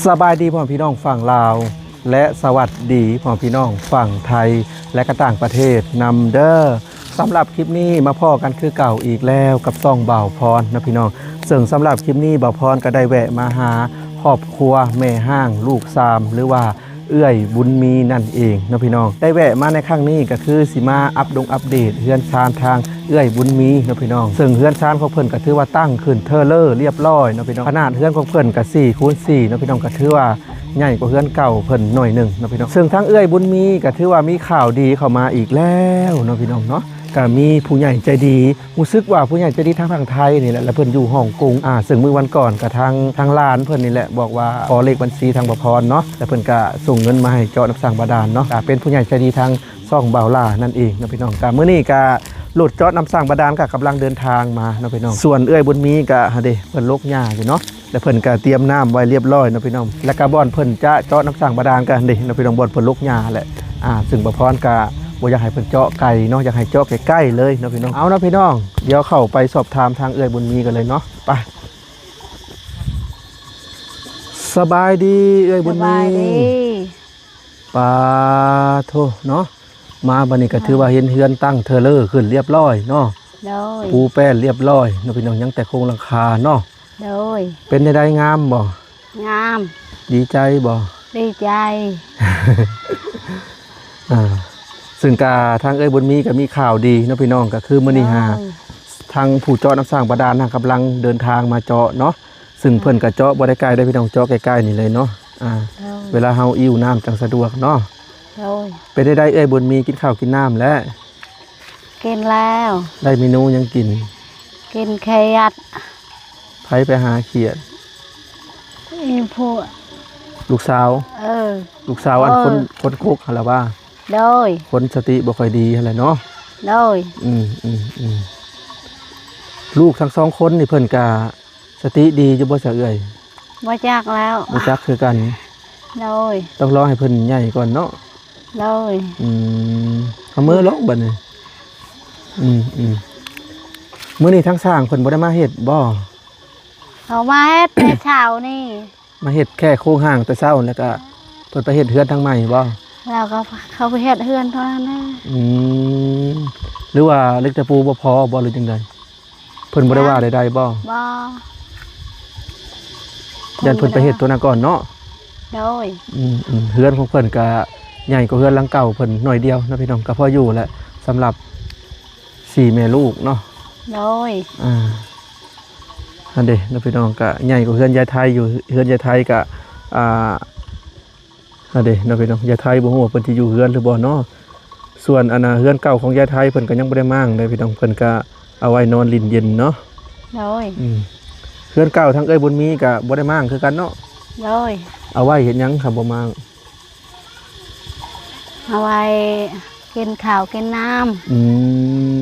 ສະບາຍດີພໍ່ແມ່ພີ່ນ້ອງຝັ່ງລາວ ແລະ ສະຫວັດດີພໍ່ແມ່ພີ່ນ້ອງຝັ່ງໄທ ແລະ ກະຕ່າງປະເທດນຳເດີ້. ສຳລັບຄລິບນີ້ມາພໍ້ກັນຄືເກົ່າອີກແລ້ວກັບຊ່ອງບ່າວພອນເນາະພີ່ນ້ອງ. ເຊິ່ງສຳລັບຄລິບນີ້ບ່າວພອນກໍໄດ້ແວະມາຫາຄອບຄົວແມ່ຮ້າງລູກສາມ ຫຼືວ່າເອື້ອຍບຸນມີນັ້ນເອງເນາະພີ່ນ້ອງ. ໄດ້ແວະມາໃນຄັ້ງນີ້ກໍຄືຊິມາອັບດົງອັບເດດເຮືອນຊານທາງ ເອື້ອຍບຸນມີເນາະພີ່ນ້ອງ. ເຊິ່ງເຮືອນຊານຂອງເພິ່ນກໍຖືວ່າຕັ້ງຂຶ້ນເທີເລີລຽບຮ້ອຍເນາະພີ່ນ້ອງ. ຂະໜາດເຮືອນຂອງເພິ່ນກໍສີ່ຄູນສີ່ເນາະພີ່ນ້ອງ, ກໍຖືວ່າໃຫຍ່ກວ່າເຮືອນເກົ່າເພິ່ນໜ້ອຍໜຶ່ງເນາະພີ່ນ້ອງ. ເຊິ່ງທາງເອື້ອຍບຸນມີກໍຖືວ່າມີຂ່າວດີເຂົ້າມາອີກແລ້ວເນາະພີ່ນ້ອງເນາະ. ກໍມີຜູ້ໃຫຍ່ໃຈດີ ຮູ້ສຶກວ່າຜູ້ໃຫຍ່ໃຈດີທາງຝັ່ງໄທນີ້ແຫຼະ ແລ້ວເພິ່ນຢູ່ຮ່ອງກົງ. ອາ ເຊິ່ງມື້ວັນກ່ອນກໍທາງ ທາງຫຼານເພິ່ນນີ້ແຫຼະ ບອກວ່າຂໍເລກບັນຊີທາງບ່າວພອນເນາະ, ແລ້ວເພິ່ນກໍສົ່ງເງິນມາໃຫ້ເຈາະນ້ຳສ້າງບາດານເນາະ. ກໍເປັນຜູ້ໃຫຍ່ໃຈດີທາງຊ່ອງບ່າວຫຼ້ານັ້ນເອງເນາະພີ່ນ້ອງ. ກໍມື້ນີ້ກໍລົດເຈາະນ້ຳສ້າງບາດານກໍກຳລັງເດີນທາງມາເນາະພີ່ນ້ອງ. ສ່ວນເອື້ອຍບຸນມີກໍຫັ້ນເດ້ ເພິ່ນລົກຫຍ້າຢູ່ເນາະ ແລ້ວເພິ່ນກໍຕຽມນ້ຳໄວ້ລຽບຮ້ອຍເນາະພີ່ນ້ອງ. ແລ້ວກໍບ່ອນເພິ່ນຈະເຈາະນ້ຳສ້າງບາດານກໍຫັ້ນເດ້ເນາະພີ່ນ້ອງ, ບ່ອນເພິ່ນລົກຫຍ້າແຫຼະ. ອາ ເຊິ່ງບ່າວພອນກໍບໍ່ຢາກໃຫ້ເພິ່ນເຈາະໄກເນາະ, ຢາກໃຫ້ເຈາະໃກ້ໆເລີຍເນາະພີ່ນ້ອງ. ເອົາເນາະພີ່ນ້ອງ ດຽວເຂົ້າໄປສອບຖາມທາງເອື້ອຍບຸນມີກັນເລີຍເນາະ. ໄປ ສະບາຍດີເອື້ອຍບຸນມີ. ສະບາຍດີ. ປາໂທເນາະ ມາບັດນີ້ກໍຖືວ່າເຫັນເຮືອນຕັ້ງເທີເລີຂຶ້ນລຽບຮ້ອຍເນາະ. ໂດຍ. ປູແປ້ນລຽບຮ້ອຍເນາະພີ່ນ້ອງ, ຍັງແຕ່ໂຄງຫຼັງຄາເນາະ. ໂດຍ. ເປັນແນວໃດ ງາມບໍ່? ງາມ. ດີໃຈບໍ່? ດີໃຈ. ອ່າ ເຊິ່ງກະທາງເອື້ອຍບຸນມີກໍມີຂ່າວດີເນາະພີ່ນ້ອງ, ກໍຄືມື້ນີ້ຫາ ໂດຍ ທາງຜູ້ເຈາະນ້ຳສ້າງບາດານນະ ກຳລັງເດີນທາງມາເຈາະເນາະ. ເຊິ່ງເພິ່ນກໍເຈາະບໍ່ໄດ້ໄກເດ້ພີ່ນ້ອງ, ເຈາະໃກ້ໆນີ້ເລີຍເນາະ. ອ່າ ໂດຍ ເວລາເຮົາຫິ້ວນ້ຳຈັ່ງສະດວກເນາະ. ໂດຍ. ເປັນໃດເອື້ອຍບຸນມີ ກິນເຂົ້າກິນນ້ຳແລ້ວ? ກິນແລ້ວ. ໄດ້ເມນູຫຍັງກິນ? ກິນຂຽດ. ໃຜໄປຫາຂຽດ? ອີ່ຜົວ. ລູກສາວ? ເອີ. ລູກສາວອັນ ເອີ ຄົນ ຄົນກົກຫັ້ນລະວ່າ? ໂດຍ. ຄົນສະຕິບໍ່ຄ່ອຍດີຫັ້ນແຫຼະເນາະ. ໂດຍ. ອືມ ອືມ ອືມ. ລູກທັງສອງຄົນນີ້ເພິ່ນກະ ສະຕິດີຢູ່ບໍ່ຊະເອື້ອຍ? ບໍ່ຈັກແລ້ວ. ບໍ່ຈັກຄືກັນ. ໂດຍ. ຕ້ອງລໍໃຫ້ເພິ່ນໃຫຍ່ກ່ອນເນາະ. ໂດຍ. ອືມ ເອົາເມືອລອງບັດນີ້. ອືມ ອືມ. ມື້ນີ້ທາງຊ່າງເພິ່ນບໍ່ໄດ້ມາເຮັດບໍ່? ເຂົາມາເຮັດແຕ່ເຊົ້ານີ້. ມາເຮັດແຄ່ໂຄງຮ່າງແຕ່ເຊົ້າ ແລ້ວກະເພິ່ນໄປເຮັດເຮືອນທາງໃໝ່ບໍ່? ແລ້ວກໍເຂົາໄປເຮັດເຮືອນເທົ່ານັ້ນແຫຼະ. ອືມ ຫຼືວ່າເຫຼັກຕະປູບໍ່ພໍບໍ່ ຫຼືຈັ່ງໃດ? ເພິ່ນບໍ່ໄດ້ວ່າໃດໆບໍ່? ບໍ່. ຢ້ານເພິ່ນໄປເຮັດຕົວນັ້ນກ່ອນເນາະ. ໂດຍ. ອືມໆ ເຮືອນຂອງເພິ່ນກະໃຫຍ່ກວ່າເຮືອນຫຼັງເກົ່າເພິ່ນໜ້ອຍດຽວເນາະພີ່ນ້ອງ, ກໍພໍຢູ່ແຫຼະ ສຳລັບສີ່ແມ່ລູກເນາະ. ໂດຍ. ອ່າ ຫັ້ນເດ້ເນາະພີ່ນ້ອງ, ກະໃຫຍ່ກວ່າເຮືອນຍາຍໄທຢູ່. ເຮືອນຍາຍໄທກະ ອ່າ ຫັ້ນເດ້ເນາະພີ່ນ້ອງ, ຍາຍໄທບໍ່ຮູ້ວ່າເພິ່ນຊິຢູ່ເຮືອນຫຼືບໍ່ເນາະ. ສ່ວນອັນນ່າ ເຮືອນເກົ່າຂອງຍາຍໄທເພິ່ນກໍຍັງບໍ່ໄດ້ມ້າງເດ້ພີ່ນ້ອງ, ເພິ່ນກໍເອົາໄວ້ນອນຫຼິ້ນເຢັນເນາະ. ໂດຍ. ອືມ ເຮືອນເກົ່າທາງເອື້ອຍບຸນມີກໍບໍ່ໄດ້ມ້າງຄືກັນເນາະ. ໂດຍ. ເອົາໄວ້ເຮັດຫຍັງຄັນບໍ່ມ້າງ? ເອົາໄວ້ກິນເຂົ້າກິນນ້ຳ. ອື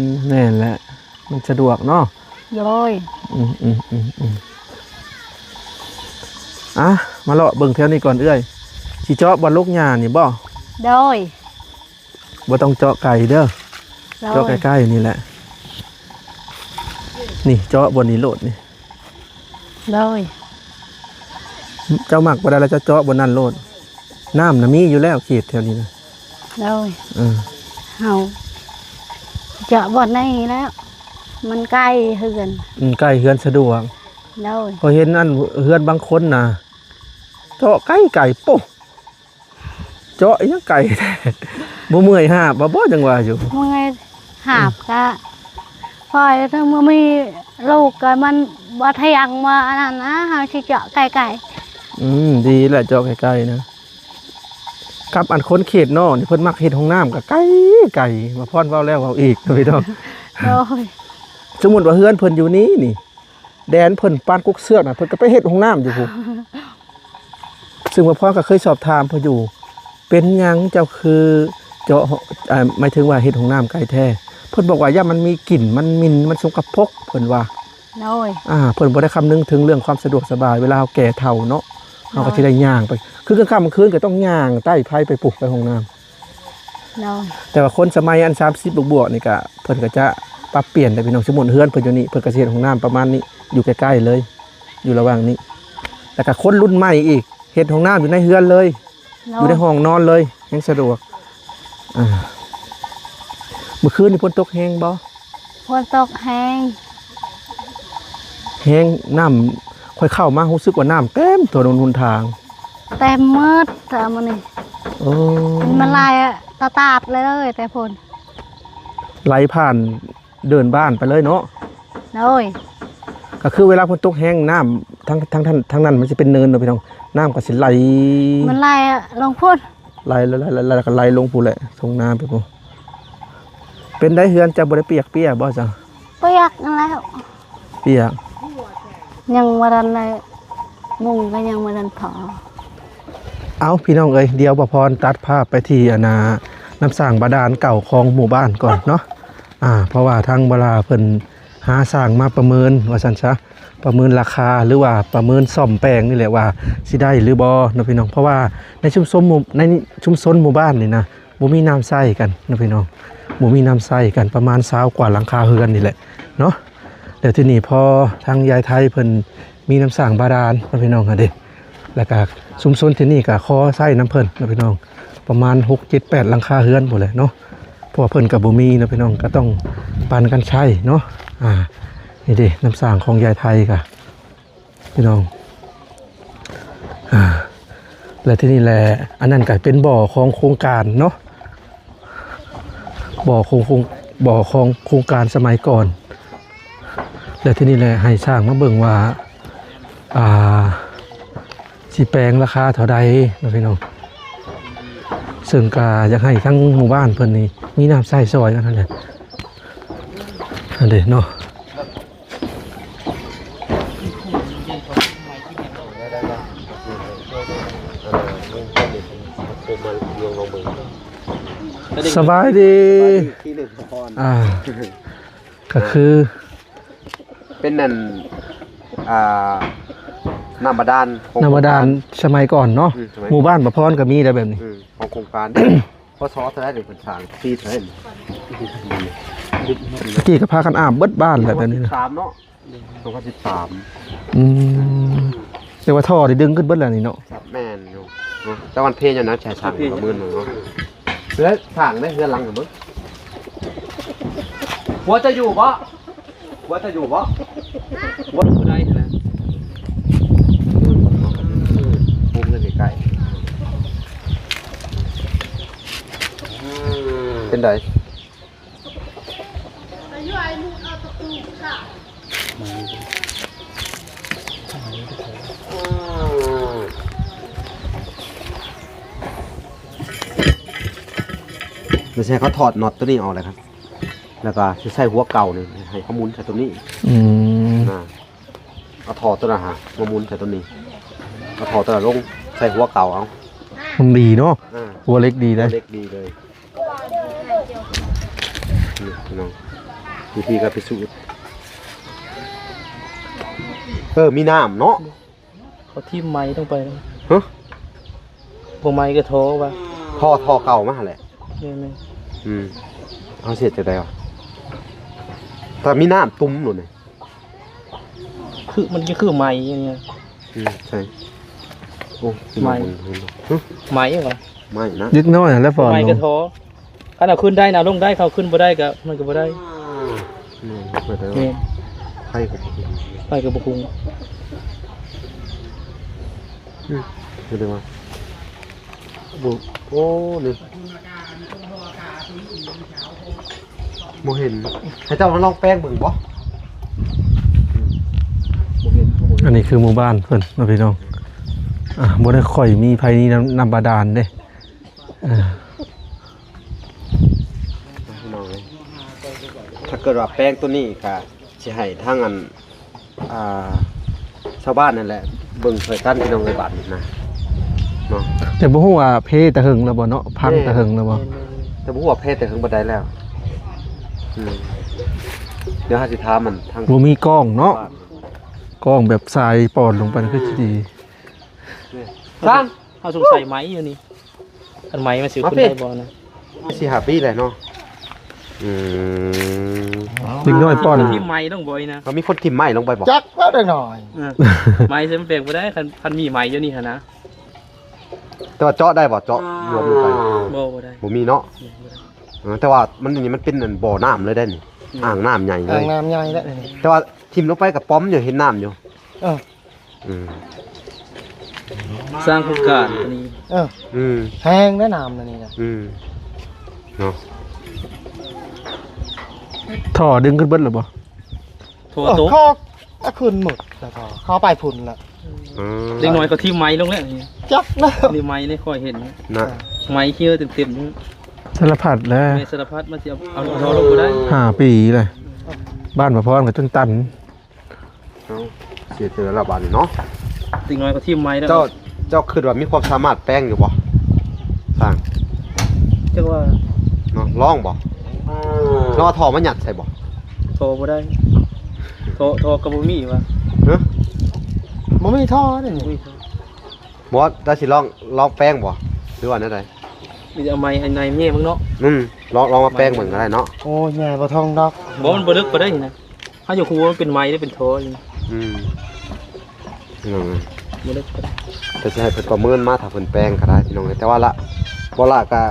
ມ ແມ່ນແຫຼະ ມັນສະດວກເນາະ. ໂດຍ. ອືມໆໆໆ ອ່ະ ມາເລາະເບິ່ງແຖວນີ້ກ່ອນເອື້ອຍ. ຊິເຈາະບ່ອນລົກຫຍ້ານີ້ບໍ່? ໂດຍ. ບໍ່ຕ້ອງເຈາະໄກເດີ. ໂດຍ. ເຈາະໃກ້ໆນີ້ແຫຼະ. ນີ້ ເຈາະບ່ອນນີ້ໂລດນີ້. ໂດຍ. ເຈົ້າມັກບ່ອນໃດລະເຈົ້າເຈາະບ່ອນນັ້ນໂລດ. ນ້ຳນະມີຢູ່ແລ້ວເຂດແຖວນີ້ນະ. ໂດຍ. ເອີ ເຮົາເຈາະບ່ອນນີ້ແລ້ວ ມັນໃກ້ເຮືອນ. ອືມ ໃກ້ເຮືອນສະດວກ. ໂດຍ. ເພາະເຫັນອັນເຮືອນບາງຄົນນະ ເຈາະໄກໆ ໂປ້ ເຈາະອີຫຍັງໄກແທ້ ບໍ່ເມື່ອຍຫາບວ່າບໍ່? ຈັ່ງວ່າຢູ່ ເມື່ອຍຫາບ ເອີ ກະ ຂ້ອຍເຖິງບໍ່ມີລູກກໍມັນບໍ່ທ່ຽງວ່າອັນນັ້ນນະ ເຮົາຊິເຈາະໄກໆ. ອືມ ດີແຫຼະເຈາະໄກໆນະ. ກັບອັນຄົນເຂດນອກນີ້ ເພິ່ນມັກເຮັດຫ້ອງນ້ຳກໍໄກໆ ມາພອນເວົ້າແລ້ວເວົ້າອີກ ພີ່ນ້ອງ. ໂດຍ. ສົມມຸດວ່າເຮືອນເພິ່ນຢູ່ນີ້ນີ້ ແດນເພິ່ນປານກົກເຊືອກນະ ເພິ່ນກໍໄປເຮັດຫ້ອງນ້ຳຢູ່ພຸ້ນ. ຊຶ່ງວ່າພອນກໍເຄີຍສອບຖາມເພິ່ນຢູ່ ເປັນຫຍັງເຈົ້າຄືເຈາະ ອ່າ ໝາຍເຖິງວ່າເຮັດຫ້ອງນ້ຳໄກແທ້? ເພິ່ນບອກວ່າຢ້ານມັນມີກິ່ນ ມັນໝິ່ນ ມັນສົກກະປົກ ເພິ່ນວ່າ. ໂດຍ. ອ່າ ເພິ່ນບໍ່ໄດ້ຄຳນຶງເຖິງເລື່ອງຄວາມສະດວກສະບາຍ ເວລາເຮົາແກ່ເຖົ້າເນາະ ເຮົາກໍ ໂດຍ ຊິໄດ້ຍ່າງໄປ ຄືກາງຄ່ຳກາງຄືນກໍຕ້ອງຍ່າງໄຕ່ໄຟໄປປຸ ໄປຫ້ອງນ້ຳ. ໂດຍ. ແຕ່ວ່າຄົນສະໄໝອັນສາມສິບບວກໆນີ້ກະ ເພິ່ນກໍຈະປັບປ່ຽນແຫຼະພີ່ນ້ອງ. ສົມມຸດເຮືອນເພິ່ນຢູ່ນີ້ ເພິ່ນກໍຊິເຮັດຫ້ອງນ້ຳປະມານນີ້ ຢູ່ໃກ້ໆເລີຍ ຢູ່ລະຫວ່າງນີ້. ແລ້ວກໍຄົນລຸ້ນໃໝ່ອີກ ເຮັດຫ້ອງນ້ຳຢູ່ໃນເຮືອນເລີຍ ໂດຍ ຢູ່ໃນຫ້ອງນອນເລີຍ ແຮງສະດວກ. ອ່າ ມື້ຄືນນີ້ຝົນຕົກແຮງບໍ່? ຝົນຕົກແຮງ ແຮງ. ນ້ຳ ຂ້ອຍເຂົ້າມາຮູ້ສຶກວ່ານ້ຳເຕັມຖະໜົນຫົນທາງ ເຕັມໝົດແຖວມື້ນີ້. ໂອ້ ມັນໄຫຼຕາດໆເລີຍ ແຕ່ພຸ້ນ ໄຫຼຜ່ານ ເດີ່ນບ້ານໄປເລີຍເນາະ. ໂດຍ ກໍຄືເວລາຝົນຕົກແຮງ ນ້ຳທາງ ທາງ ທາງ ທາງນັ້ນມັນຊິເປັນເນີນເນາະພີ່ນ້ອງ ນ້ຳກໍຊິໄຫຼ ມັນໄຫຼລົງພຸ້ນ ໄຫຼ ໄຫຼ ໄຫຼ ໄຫຼ ແລ້ວກໍໄຫຼລົງພຸ້ນແຫຼະ ທົ່ງນາໄປພຸ້ນ. ເປັນໄດເຮືອນເຈົ້າບໍ່ໄດ້ປຽກເປຍບໍ່ເຈົ້າ? ປຽກນັ້ນແຫຼ້ວ ປຽກ ຍັງບໍ່ທັນໄດ້ມຸງ ກໍຍັງບໍ່ທັນພໍ. ເອົາ ພີ່ນ້ອງເອີຍ ດຽວບ່າວພອນຕັດພາບໄປທີ່ ອັນນ່າ ນ້ຳສ້າງບາດານເກົ່າຂອງໝູ່ບ້ານກ່ອນເນາະ. ອ່າ ເພາະວ່າທາງວາລາເພິ່ນຫາຊ່າງມາປະເມີນວ່າຊັ້ນຊະ ປະເມີນລາຄາ ຫຼືວ່າປະເມີນສ້ອມແປງນີ້ແຫຼະວ່າຊິໄດ້ຫຼືບໍ່ເນາະພີ່ນ້ອງ. ເພາະວ່າໃນຊຸມຊົນໝູ່ ໃນຊຸມຊົນໝູ່ບ້ານນີ້ນະ ບໍ່ມີນ້ຳໃຊ້ກັນເນາະພີ່ນ້ອງ ບໍ່ມີນ້ຳໃຊ້ກັນ ປະມານຊາວກວ່າຫຼັງຄາເຮືອນນີ້ແຫຼະເນາະ. ແລ້ວທີນີ້ພໍທາງຍາຍໄທເພິ່ນມີນ້ຳສ້າງບາດານເນາະພີ່ນ້ອງຫັ້ນເດ້ ແລ້ວກະຊຸມຊົນທີ່ນີ້ກະຂໍໃຊ້ນຳເພິ່ນເນາະພີ່ນ້ອງ ປະມານຫົກ ເຈັດ ແປດ ຫຼັງຄາເຮືອນພຸ້ນແຫຼະເນາະ ເພາະວ່າເພິ່ນກະບໍ່ມີເນາະພີ່ນ້ອງ ກະຕ້ອງປັນກັນໃຊ້ເນາະ. ອ່າ ນີ້ເດ້ ນ້ຳສ້າງຂອງຍາຍໄທກະ ພີ່ນ້ອງ ອ່າ ແລະ ທີ່ນີ້ແຫຼະ ອັນນັ້ນກໍເປັນບໍ່ຂອງໂຄງການເນາະ ບໍ່ຂອງ ຂອງ ບໍ່ຂອງໂຄງການສະໄໝກ່ອນ. ແລະ ທີ່ນີ້ແຫຼະ ໃຫ້ຊ່າງມາເບິ່ງວ່າ ອ່າ ຊິແປງລາຄາເທົ່າໃດເນາະພີ່ນ້ອງ ເຊິ່ງກໍຢາກໃຫ້ທາງໝູ່ບ້ານເພິ່ນນີ້ມີນ້ຳໃຊ້ຊ່ອຍກັນຫັ້ນແຫຼະ ຫັ້ນເດ້ເນາະ. ສະບາຍດີ ອ່າ ກໍຄື ເປັນອັນ ອ່າ ນ້ຳບາດານຂອງ ນ້ຳບາດານໂຄງການສະໄໝກ່ອນເນາະ ອືມ ສະໄໝ ໝູ່ບ້ານປະພອນກໍມີແລ້ວແບບນີ້ ອືມ ຂອງໂຄງການເດ້. ພໍ ສ.ເທົ່າໃດເພິ່ນສ້າງ ປີເທົ່າໃດ? ຕະກີ້ກໍພາກັນອາບເບິດບ້ານແຫຼະແບບນີ້ນະ ສອງພັນສິບສາມເນາະ ສອງພັນສິບສາມ ອືມ ແຕ່ວ່າທໍ່ໄດ້ດຶງຂຶ້ນເບິດແລ້ວນີ້ເນາະ. ແມ່ນຢູ່ເນາະ ແຕ່ວ່າເພຍານະໃຊ້ສ້າງປະເມີນເນາະ ເຮືອນສ້າງໄດ້ເຮືອນຫຼັງເບິ່ງ ຜົວເຈົ້າຢູ່ບໍ່? ຜົວເຈົ້າຢູ່ບໍ່? ຜົວຜູ້ໃດຫັ້ນນະ? ໂຮມກັນໃກ້ໆ ເປັນໃດ? ບໍ່ໃຊ່ ເຂົາຖອດນັອດຕົວນີ້ອອກແລ້ວ ແລ້ວກໍຊິໃສ່ຫົວເກົ່ານີ້ ໃຫ້ເຂົາໝູນໃສ່ຕົວນີ້ ອືມ ນະ ເອົາທໍ່ຕົວນັ້ນຫາມາໝູນໃສ່ຕົວນີ້ ເອົາທໍ່ຕົວນັ້ນລົງໃສ່ຫົວເກົ່າເອົາ ມັນດີເນາະ ອ່າ ຫົວເຫຼັກດີເດ້ ຫົວເຫຼັກດີເລີຍ ນີ້ພີ່ນ້ອງ ວິທີການພິສູດ ເອີ ມີນ້ຳເນາະ. ເຂົາຖິ້ມໄມ້ລົງໄປ ຮະ ບໍ່ໄມ້ກໍທໍ່ວ່າ ທໍ່ ທໍ່ເກົ່າມາຫັ້ນແຫຼະ ແມ່ນໆ ອືມ ເຮົາຊິເຮັດຈັ່ງໃດວະ ຖ້າມີນ້ຳຕຸ່ມໂລດນີ້ ຄື ມັນຈະຄືໄມ້ອັນນີ້ ອືມ ໃຊ່ ໂອ້ ໄມ້ ຮະ ໄມ້ຫວະ ໄມ້ນະ ເດັກນ້ອຍຫັ້ນແຫຼະ ບໍ່ໄມ້ກໍທໍ່ ຄັນເອົາຂຶ້ນໄດ້ນະ ເອົາລົງໄດ້ ເຂົາຂຶ້ນບໍ່ໄດ້ກໍ ມັນກໍບໍ່ໄດ້ ແມ່ນ ໄຟກໍບໍ່ຄຸງ ໄຟກໍບໍ່ຄຸງ ອືມ ແສດງວ່າ ບໍ່ ໂອ້ ນີ້ ບໍ່ເຫັນ ໃຫ້ເຈົ້າມາລອງແປງເບິ່ງບໍ່? ບໍ່ເຫັນ ບໍ່ເຫັນ ອັນນີ້ຄືໝູ່ບ້ານເພິ່ນເນາະ ພີ່ນ້ອງ ອ່າ ບໍ່ໄດ້ຄ່ອຍມີໃຜມີນ້ຳ ນ້ຳບາດານເດ້ ອ່າ ພີ່ນ້ອງເອີຍ ຖ້າເກີດວ່າແປງຕົວນີ້ກະຊິໃຫ້ທາງອັນ ອ່າ ຊາວບ້ານນັ້ນແຫຼະ ເບິ່ງຊ່ອຍກັນ ພີ່ນ້ອງເອີຍ ບາດນີ້ນະ ເນາະ ແຕ່ບໍ່ຮູ້ວ່າເພແຕ່ເຫິງແລ້ວບໍ່ເນາະ ພັງແຕ່ເຫິງແລ້ວບໍ່ ແມ່ນໆ ແຕ່ບໍ່ຮູ້ວ່າເພແຕ່ເຫິງປານໃດແລ້ວ ອືມ ດຽວເຮົາຊິຖາມມັນທາງ ບໍ່ມີກ້ອງເນາະ ກ້ອງແບບສາຍປອນລົງໄປ ຄືຊິດີ ນີ້ ເຮົາສົງໄສໄໝ້ຢູ່ນີ້ ອັນໄໝ້ມັນຊິຂຶ້ນໄດ້ບໍ່ນະ ມາພີ້ ສີ່ຫ້າປີແລ້ວເນາະ ອືມ ເດັກນ້ອຍປ້ອນ ຖິ້ມໄມ້ລົງບໍ່ອີ່ນະ ມັນມີຄົນຖິ້ມໄມ້ລົງໄປບໍ່ ຈັກແລ້ວເດັກນ້ອຍ ເອີ ໄມ້ຊິມັນແປງບໍ່ໄດ້ ຄັນ ຄັນມີໄມ້ຢູ່ນີ້ຫັ້ນນະ ແຕ່ວ່າເຈາະໄດ້ບໍ່? ເຈາະລວມລົງໄປ ບໍ່ ບໍ່ໄດ້ ບໍ່ມີເນາະ. ບໍ່ໄດ້ ເອີ ແຕ່ວ່າມັນ ນີ້ມັນເປັນອັນບໍ່ນ້ຳເລີຍໄດ໋ນີ້. ອືມ ອ່າງນ້ຳໃຫຍ່ເລີຍ ອ່າງນ້ຳໃຫຍ່ແລ້ວນີ້. ແຕ່ວ່າຖິ້ມລົງໄປກໍປ້ອມຢູ່ ເຫັນນ້ຳຢູ່. ເອີ ອືມ ສ້າງໂຄງການຕົວນີ້. ເອີ ອືມ ແພງເດ້ນ້ຳອັນນີ້ນະ. ອືມ ເນາະ ທໍ່ດຶງຂຶ້ນເບິດແລ້ວບໍ່? ໂທ ເອີ ໂຕ ເຂົາເອົາຂຶ້ນໝົດແລ້ວ ເຂົາເອົາໄປພຸ້ນລະ. ອືມ ເດັກນ້ອຍກໍຖິ້ມໄມ້ລົງແລ້ວນີ້. ຈັກນະ ນີ້ໄມ້ນີ້ຂ້ອຍເຫັນນະ ໄມ້ເຂື່ອເຕັມໆ ນີ້ ສາລະພັດແຫຼະ. ແມ່ນ ສາລະພັດ ມັນຊິເອົາ ເອົາ ເອົາລົງບໍ່ໄດ້. ຫ້າປີແລ້ວ ບ້ານປະພອນກໍຈົນຕັນ. ເອົາ ເສຍເທື່ອລະບາດນີ້ເນາະ. ເດັກນ້ອຍກໍຖິ້ມໄມ້ແລ້ວ. ເຈົ້າ ເຈົ້າຄິດວ່າມີຄວາມສາມາດແປງຢູ່ບໍ່? ສ້າງ ຈັກວ່າເນາະ ລອງບໍ່? ລອງເອົາທໍ່ມາຍັດໃສ່ບໍ່? ທໍ່ບໍ່ໄດ້ ທໍ່ ທໍ່ກໍບໍ່ມີວ່າ. ຮະ ບໍ່ມີທໍ່ເດ້. ບໍ່ມີທໍ່. ບໍ່ ເຈົ້າຊິລອງ ລອງແປງບໍ່ ຫຼືວ່າແນວໃດ? ມີແຕ່ເອົາໄມ້ໃຫ້ນາຍແຍ່ເບິ່ງເນາະ. ອືມ ລອງ ລອງມາແປງເບິ່ງກໍໄດ້ເນາະ. ໂອ້ຍ ແຍ່ບໍ່ທ່ອງດອກ. ບໍ່ ມັນບໍ່ເລິກປານໃດນະ. ເຮົາຢາກຮູ້ວ່າມັນເປັນໄມ້ ຫຼືເປັນທໍ່ຢູ່. ອືມ ພີ່ນ້ອງເອີຍ ບໍ່ໄດ້ ແຕ່ຊິໃຫ້ເພິ່ນປະເມີນມາ ຖ້າເພິ່ນແປງກໍໄດ້ ພີ່ນ້ອງເອີຍ. ແຕ່ວ່າລະ ບໍ່ລະກະ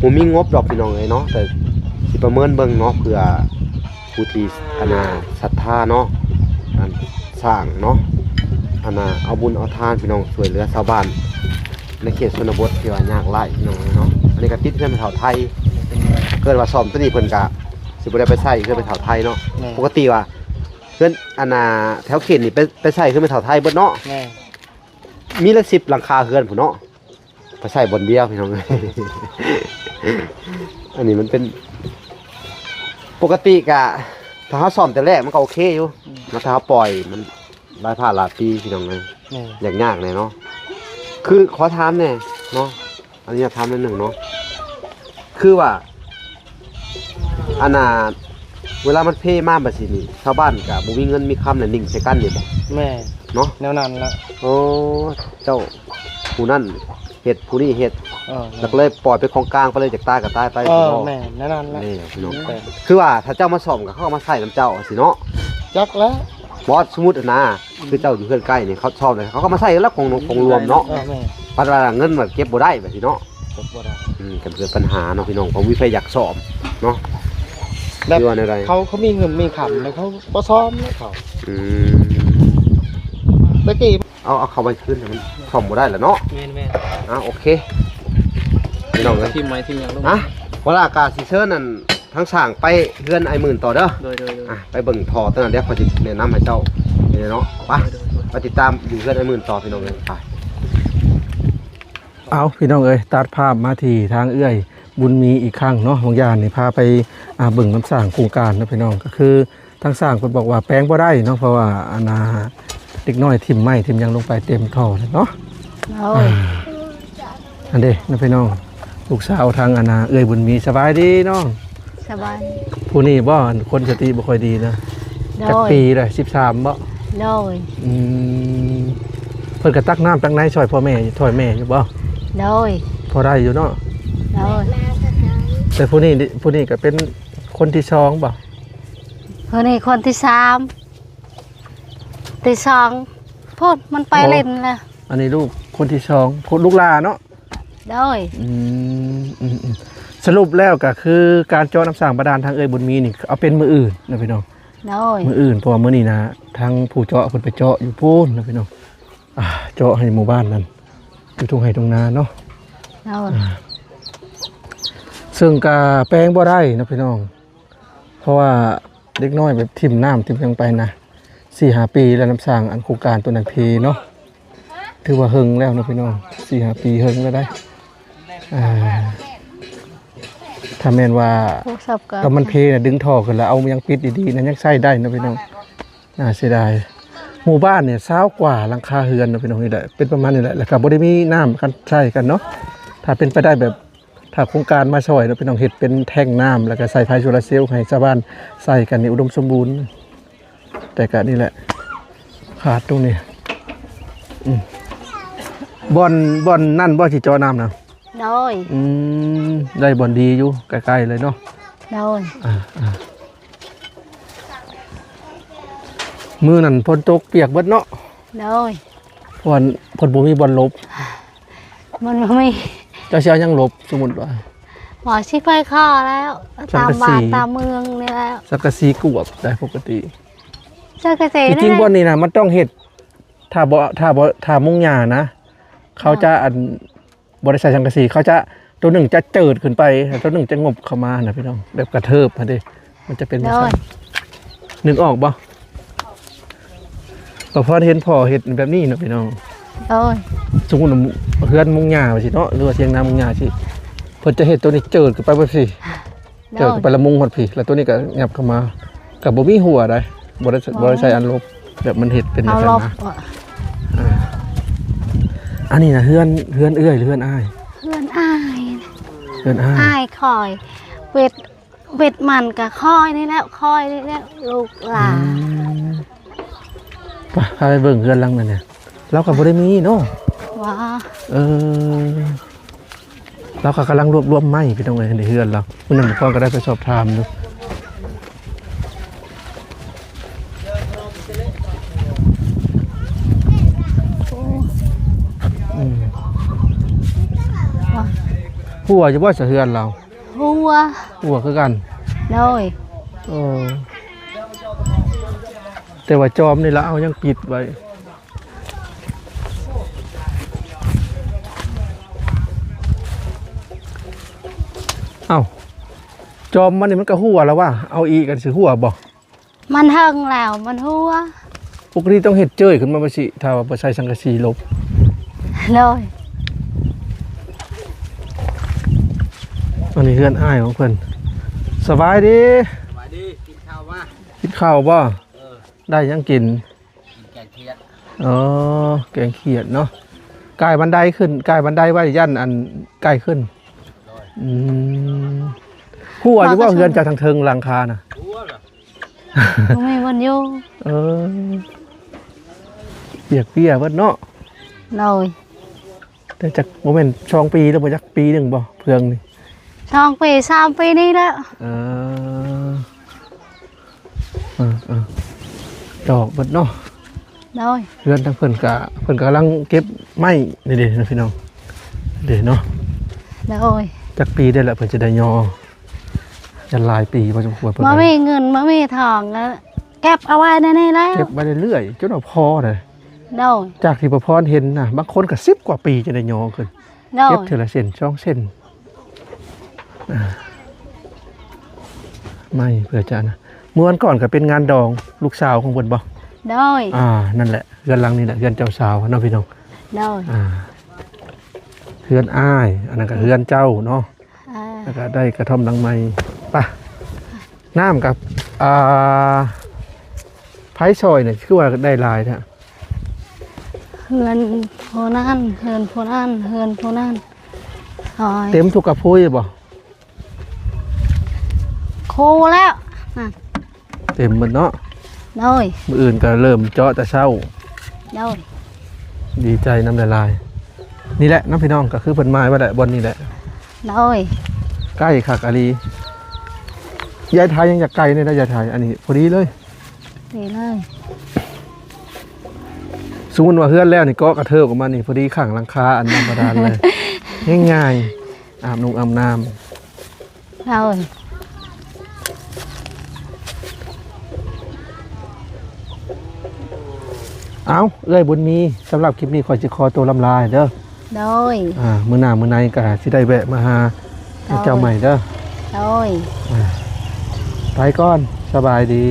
ບໍ່ມີງົບດອກ ພີ່ນ້ອງເອີຍເນາະ, ແຕ່ຊິປະເມີນເບິ່ງເນາະ ເພື່ອຜູ້ທີ່ ອັນນ່າ ສັດທາເນາະ ອັນສ້າງເນາະ ອັນນ່າ ເອົາບຸນເອົາທານ ພີ່ນ້ອງ, ຊ່ວຍເຫຼືອຊາວບ້ານໃນເຂດຊົນນະບົດທີ່ວ່າຍາກໄຮ້ ພີ່ນ້ອງເອີຍເນາະ. ອັນນີ້ກໍຕິດເຮືອນແມ່ເຖົ້າໄທ, ເກີດວ່າສ້ອມຕົວນີ້ເພິ່ນກໍ ຊິບໍ່ໄດ້ໄປໃຊ້ເຮືອນແມ່ເຖົ້າໄທເນາະ. ແມ່ນ ປົກກະຕິວ່າເຮືອນ ອັນນ່າ ແຖວເຂດນີ້ໄປ ໄປໃຊ້ເຮືອນແມ່ເຖົ້າໄທເບິດເນາະ. ແມ່ນ ມີລະສິບຫຼັງຄາເຮືອນພຸ້ນເນາະ, ໄປໃຊ້ບ່ອນດຽວ ພີ່ນ້ອງເອີຍ. ອັນນີ້ມັນເປັນ ປົກກະຕິກະ ຖ້າເຮົາສ້ອມແຕ່ແລກມັນກໍໂອເຄຢູ່ ອືມ ແລ້ວຖ້າເຮົາປ່ອຍມັນຫຼາຍພາລະປີ ພີ່ນ້ອງເອີຍ. ແມ່ນ ຢາກຍາກແດ່ເນາະ. ຄືຂໍຖາມແດ່ເນາະ ອັນນີ້ຢາກຖາມໜ້ອຍໜຶ່ງເນາະ, ຄືວ່າ ອັນນ່າ ເວລາມັນເພມາແບບຊີ້ນີ້ ຊາວບ້ານກໍບໍ່ມີເງິນມີຄຳ ແລະ ໜິ້ງໃສ່ກັນນີ້ບໍ? ແມ່ນ ເນາະ ແນວນັ້ນລະ. ໂອ້ ເຈົ້າ ຜູ້ນັ້ນເຮັດ ຜູ້ນີ້ເຮັດ ເອີ ແລ້ວກໍເລີຍປ່ອຍເປັນຂອງກາງໄປເລີຍ, ຢາກຕາຍກໍຕາຍໄປ. ເອີ ຊິບໍ່? ແມ່ນ ແນວນັ້ນລະ. ນີ້ພີ່ນ້ອງ ແມ່ນ ຄືວ່າຖ້າເຈົ້າມາສ້ອມກໍເຂົາກໍມາໃຊ້ນຳເຈົ້າຊີ້ເນາະ. ຈັກແລ້ວ ບໍ່ ສົມມຸດຫັ້ນນາ ອືມ ຄືເຈົ້າຢູ່ເຮືອນໃກ້ນີ້ ເຂົາຊອບເລີຍ ເຂົາກໍມາໃຊ້ແລ້ວ ຂອງ ຂອງລວມເນາະ. ເອີ ແມ່ນ ບັດວ່າເງິນບັດເກັບບໍ່ໄດ້ແບບນີ້ເນາະ. ເກັບບໍ່ໄດ້ ອືມ ກໍເກີດບັນຫາເນາະ ພີ່ນ້ອງ, ບໍ່ມີໃຜຢາກຊອບເນາະ. ແບບ ຫຼືວ່າແນວໃດ ເຂົາ ເຂົາມີເງິນມີຄຳແລ້ວ ເຂົາບໍ່ຊອບແລ້ວເຂົາ. ອືມ ແຕ່ກີ້ ເອົາ ເອົາເຂົ້າໄວ້ຄືນ ມັນຊອບບໍ່ໄດ້ລະເນາະ. ແມ່ນໆ ອ່າ ໂອເຄ ພີ່ນ້ອງເອີຍ ຖິ້ມໄມ້ຖິ້ມຫຍັງລົງ. ອ່ະ ເວລາກະຊິເຊີນນັ້ນ ທາງຊ່າງໄປເຮືອນອ້າຍໝື່ນຕໍ່ເດີ. ໂດຍໆໆ ອ່ະ ໄປເບິ່ງທໍ່ຕົວນັ້ນ ດຽວຂ້ອຍຊິແນະນຳໃຫ້ເຈົ້ານີ້ເນາະ. ໄປ ໂດຍໆໆ ໄປຕິດຕາມຢູ່ເຮືອນອ້າຍໝື່ນຕໍ່ ພີ່ນ້ອງເອີຍ. ໄປ ເອົາ ພີ່ນ້ອງເອີຍ ຕັດພາບມາທີ່ທາງເອື້ອຍບຸນມີອີກຄັ້ງເນາະ. ຫວ່າງຢານນີ້ພາໄປ ອ່າ ເບິ່ງນຳຊ່າງໂຄງການເນາະ ພີ່ນ້ອງ. ກໍຄືທາງຊ່າງເພິ່ນບອກວ່າແປງບໍ່ໄດ້ເນາະ ເພາະວ່າ ອັນນ່າ ເດັກນ້ອຍຖິ້ມໄມ້ຖິ້ມຫຍັງລົງໄປເຕັມທໍ່ເນາະ. ໂດຍ ອ່າ ອັນເດເນາະ ພີ່ນ້ອງ ລູກສາວທາງ ອັນນ່າ ເອື້ອຍບຸນມີ. ສະບາຍດີນ້ອງ. ສະບາຍ. ຜູ້ນີ້ບໍ່ ອັນຄົນສະຕິບໍ່ຄ່ອຍດີນະ? ໂດຍ. ຈັກປີລະ? ສິບສາມບໍ່? ໂດຍ. ອືມ ເພິ່ນກໍຕັກນ້ຳຕັກໃນຊ່ອຍພໍ່ແມ່ ຊ່ອຍແມ່ຢູ່ບໍ່? ໂດຍ. ພໍໄດ້ຢູ່ເນາະ? ໂດຍ. ແຕ່ຜູ້ນີ້ ຜູ້ນີ້ກໍເປັນຄົນທີສອງບໍ່? ຜູ້ນີ້ຄົນທີສາມ ທີສອງພຸ້ນມັນໄປ ໂອ້ ຫຼິ້ນລະ. ອັນນີ້ລູກຄົນທີສອງ ຄົນ ລູກຫຼ້າເນາະ? ໂດຍ. ອືມ ອືມ ອືມ ສະຫຼຸບແລ້ວກໍຄືການເຈາະນ້ຳສ້າງບາດານທາງເອື້ອຍບຸນມີນີ້ ເອົາເປັນມື້ອື່ນນະພີ່ນ້ອງ. ໂດຍ. ມື້ອື່ນ ເພາະວ່າມື້ນີ້ນະ ທາງຜູ້ເຈາະເພິ່ນໄປເຈາະຢູ່ພຸ້ນນະພີ່ນ້ອງ. ອ່າ ເຈາະໃຫ້ໝູ່ບ້ານນັ້ນ ຢູ່ທົ່ງໄຮ່ທົ່ງນາເນາະ. ໂດຍ. ອ່າ ເຊິ່ງກະແປງບໍ່ໄດ້ເນາະພີ່ນ້ອງ ເພາະວ່າເດັກນ້ອຍແບບຖິ້ມນ້ຳຖິ້ມຫຍັງໄປນະ ສີ່ຫ້າປີແລ້ວ ນ້ຳສ້າງອັນໂຄງການຕົວນັ້ນເພເນາະ. ຖືວ່າເຫິງແລ້ວເນາະພີ່ນ້ອງ ສີ່ຫ້າປີເຫິງແລ້ວໄດ໋. ອ່າ ຖ້າແມ່ນວ່າ ໂທລະສັບກໍ ຕອນມັນເພນະ ດຶງທໍ່ຂຶ້ນແລ້ວເອົາຫຍັງປິດດີໆນະ ຍັງໃຊ້ໄດ້ເນາະພີ່ນ້ອງ. ໜ້າເສຍດາຍ ໝູ່ບ້ານນີ້ຊາວກວ່າຫຼັງຄາເຮືອນເນາະພີ່ນ້ອງ. ນີ້ແຫຼະ ເປັນປະມານນີ້ແຫຼະ ແລ້ວກໍບໍ່ໄດ້ມີນ້ຳກັນໃຊ້ກັນເນາະ. ຖ້າເປັນໄປໄດ້ແບບ ຖ້າໂຄງການມາຊ່ອຍເນາະພີ່ນ້ອງ ເຮັດເປັນແທ້ງນ້ຳ ແລ້ວກໍໃສ່ໄຟໂຊລາເຊວໃຫ້ຊາວບ້ານໃຊ້ກັນນີ້ ອຸດົມສົມບູນ. ແຕ່ກໍນີ້ແຫຼະ ຂາດຕົງນີ້. ອືມ ບ່ອນ ບ່ອນນັ້ນບໍ່ ທີ່ເຈາະນ້ຳນະ? ໂດຍ. ອືມ ໄດ້ບ່ອນດີຢູ່ ໃກ້ໆເລີຍເນາະ. ໂດຍ. ອ່າ ອ່າ ມື້ນັ້ນຝົນຕົກປຽກເບິດເນາະ. ໂດຍ. ເພາະວ່າເພິ່ນບໍ່ມີບ່ອນຫຼົບ. ມັນບໍ່ມີ. ເຈົ້າຊິເອົາຫຍັງຫຼົບ ສົມມຸດວ່າ? ບໍ່ ຊິໄປຂໍແລ້ວ ຕາມບ້ານຕາມເມືອງນີ້ແຫຼະ. ສັງກະສີກວບໄດ້ປົກກະຕິ. ສັງກະສີ ທີ່ຈິງບ່ອນນີ້ນະ ມັນຕ້ອງເຮັດ ຖ້າບໍ່ ຖ້າບໍ່ ຖ້າມຸງຫຍ້ານະ ເຂົາຈະ ເນາະ ອັນ ບໍ່ໄດ້ໃສ່ສັງກະສີ ເຂົາຈະ ໂຕໜຶ່ງຈະເຈີດຂຶ້ນໄປ ໂຕໜຶ່ງຈະງົບເຂົ້າມານະພີ່ນ້ອງ ແບບກະເທີບຫັ້ນເດ້ ມັນຈະເປັນຈັ່ງຊັ້ນ. ໂດຍ ນຶກອອກບໍ່? ປະພອນເຫັນພໍ່ເຮັດແບບນີ້ເນາະພີ່ນ້ອງ. ໂດຍ ສົມມຸດວ່າເຮືອນມຸງຫຍ້າວ່າຊີ້ເນາະ ຫຼືວ່າຖຽງນາມຸງຫຍ້າຊີ້ ເພິ່ນຈະເຮັດໂຕນີ້ເຈີດຂຶ້ນໄປແບບຊີ້. ໂດຍ ເຈີດຂຶ້ນໄປລະມຸງຮອດພີ້ ແລ້ວໂຕນີ້ກໍຫຍັບເຂົ້າມາ ກໍບໍ່ມີຮົ້ວໃດ໋ ບໍ່ໄດ້ ບໍ່ໄດ້ໃສ່ອັນຫຼົບ ແບບມັນເຮັດເປັນ ເອົາ ຈັ່ງຊັ້ນ ຫຼົບ ນະ. ອ່າ ອັນນີ້ນະ ເຮືອນ ເຮືອນເອື້ອຍ ຫຼື ເຮືອນອ້າຍ? ເຮືອນອ້າຍ ເຮືອນອ້າຍ ອ້າຍຂ້ອຍ ເວດ ເວດມັນກໍຂ້ອຍນີ້ແຫຼະ ຂ້ອຍນີ້ແຫຼະ ລູກຫຼານ. ອືມ ໄປ ພາໄປເບິ່ງເຮືອນຫຼັງນັ້ນແຫຼະ. ລາວກໍບໍ່ໄດ້ມີເນາະ. ວ່າ ເອີ ລາວກໍກຳລັງລວບລວມໄມ້ ພີ່ນ້ອງເອີຍ ໃນເຮືອນລາວ. ມື້ນັ້ນພອນກໍໄດ້ໄປສອບຖາມຢູ່. ອືມ ວ່າ ຮົ່ວຢູ່ບໍ່ ສະເຮືອນລາວ? ຮົ່ວ ຮົ່ວຄືກັນ. ໂດຍ ເອີ ແຕ່ວ່າຈອມນີ້ລະເອົາຍັງປິດໄວ້. ເອົ້າ ຈອມມັນນີ້ມັນກໍຮົ່ວແລ້ວຫວາ ເອົາອີກ ອັນຊິຮົ່ວບໍ່? ມັນເຫິງແລ້ວ ມັນຮົ່ວ. ປົກກະຕິຕ້ອງເຮັດເຈີຍຂຶ້ນມາແບບຊີ້ ຖ້າວ່າບໍ່ໃສ່ສັງກະສີຫຼົບ. ໂດຍ ອັນນີ້ເຮືອນອ້າຍຂອງເພິ່ນ. ສະບາຍດີ ສະບາຍດີ ກິນເຂົ້າມາ ກິນເຂົ້າບໍ່? ເອີ ໄດ້ຫຍັງກິນ? ກິນແກງຂຽດ. ອໍ ແກງຂຽດເນາະ. ກາຍບັນໄດຂຶ້ນ ກາຍບັນໄດໄວ້ ຢ້ານອັນໄກ່ຂຶ້ນ. ໂດຍ ອືມ ຮົ່ວຢູ່ບໍ່ ເຮືອນເຈົ້າທາງເທິງຫຼັງຄານະ? ຮົ່ວລະ ບໍ່ມີບ່ອນຢູ່. ເອີ ປຽກເປຍເບິດເນາະ. ໂດຍ ແຕ່ຈັກ ບໍ່ແມ່ນສອງປີແລ້ວບໍ່ ຈັກປີໜຶ່ງບໍ່ ເພື່ອງນີ້? ສອງປີ ສາມປີນີ້ແຫຼະ. ເອີ ເອີ ເອີ ດອກເບິດເນາະ. ໂດຍ ເຮືອນທາງເພິ່ນກະ ເພິ່ນກຳລັງເກັບໄມ້ນີ້ເດ້ພີ່ນ້ອງ ເດ້ເນາະ. ໂດຍ ຈັກປີໄດ້ລະເພິ່ນຈະໄດ້ຍໍ? ຈະຫຼາຍປີພໍສົມຄວນ. ບໍ່ມີເງິນ ບໍ່ມີທອງ ກໍເກັບເອົາໄວ້ໃນນີ້ແຫຼະ ເກັບໄວ້ເລື້ອຍໆ ຈົນວ່າພໍໄດ໋. ໂດຍ ຈາກທີ່ປະພອນເຫັນນະ ບາງຄົນກໍສິບກວ່າປີຈະໄດ້ຍໍຂຶ້ນ. ໂດຍ ເກັບເທື່ອລະເສັ້ນສອງເສັ້ນ. ອ່າ ໄມ້ເພື່ອຈະນະ ເມື່ອວັນກ່ອນກໍເປັນງານດອງລູກສາວຂອງເພິ່ນບໍ່? ໂດຍ ອ່າ ນັ້ນແຫຼະ ເຮືອນຫຼັງນີ້ແຫຼະ ເຮືອນເຈົ້າສາວເນາະພີ່ນ້ອງ. ໂດຍ ອ່າ ເຮືອນອ້າຍ ອັນນັ້ນກໍເຮືອນເຈົ້າເນາະ. ອ່າ ແລ້ວກໍໄດ້ກະທ່ອມຫຼັງໃໝ່. ໄປ ນ້ຳກັບ ອ່າ ໃຜຊ່ອຍນີ້ ຄືວ່າໄດ້ຫຼາຍແທ້? ເຮືອນຜູ້ນັ້ນ ເຮືອນຜູ້ນັ້ນ ເຮືອນຜູ້ນັ້ນ ໂອ້ຍ ເຕັມທຸກກະພຸຍບໍ່? ໂຄແລ້ວ ເຕັມໝົດເນາະ. ໂດຍ ມື້ອື່ນກໍເລີ່ມເຈາະແຕ່ເຊົ້າ. ໂດຍ ດີໃຈນຳຫຼາຍໆ. ນີ້ແຫຼະເນາະພີ່ນ້ອງ ກໍຄືເພິ່ນໝາຍໄວ້ແຫຼະ ບ່ອນນີ້ແຫຼະ. ໂດຍ ໃກ້ຄັກອີ່ຫຼີ. ຍາຍໄທຍັງຢາກໄກນີ້ນະ ຍາຍໄທ ອັນນີ້ພໍດີເລີຍ. ນີ້ເລີຍ ສົມມຸດວ່າເຮືອນແລ້ວນີ້ ເກາະກະເທີບອອກມານີ້ ພໍດີຂ້າງຫຼັງຄາອັນນ້ຳບາດານເລີຍ. ງ່າຍໆ ອາບນຸ່ງອາບນ້ຳ. ເອົາ ເອົາ ເອື້ອຍບຸນມີ ສຳລັບຄລິບນີ້ຂ້ອຍຊິຂໍໂຕລຳລາເດີ. ໂດຍ ອ່າ ມື້ໜ້າມື້ໃນກໍຊິໄດ້ແວະມາຫາ ໂດຍ ເຈົ້າໃໝ່ເດີ. ໂດຍ ອ່າ ໄປກ່ອນ ສະບາຍດີ.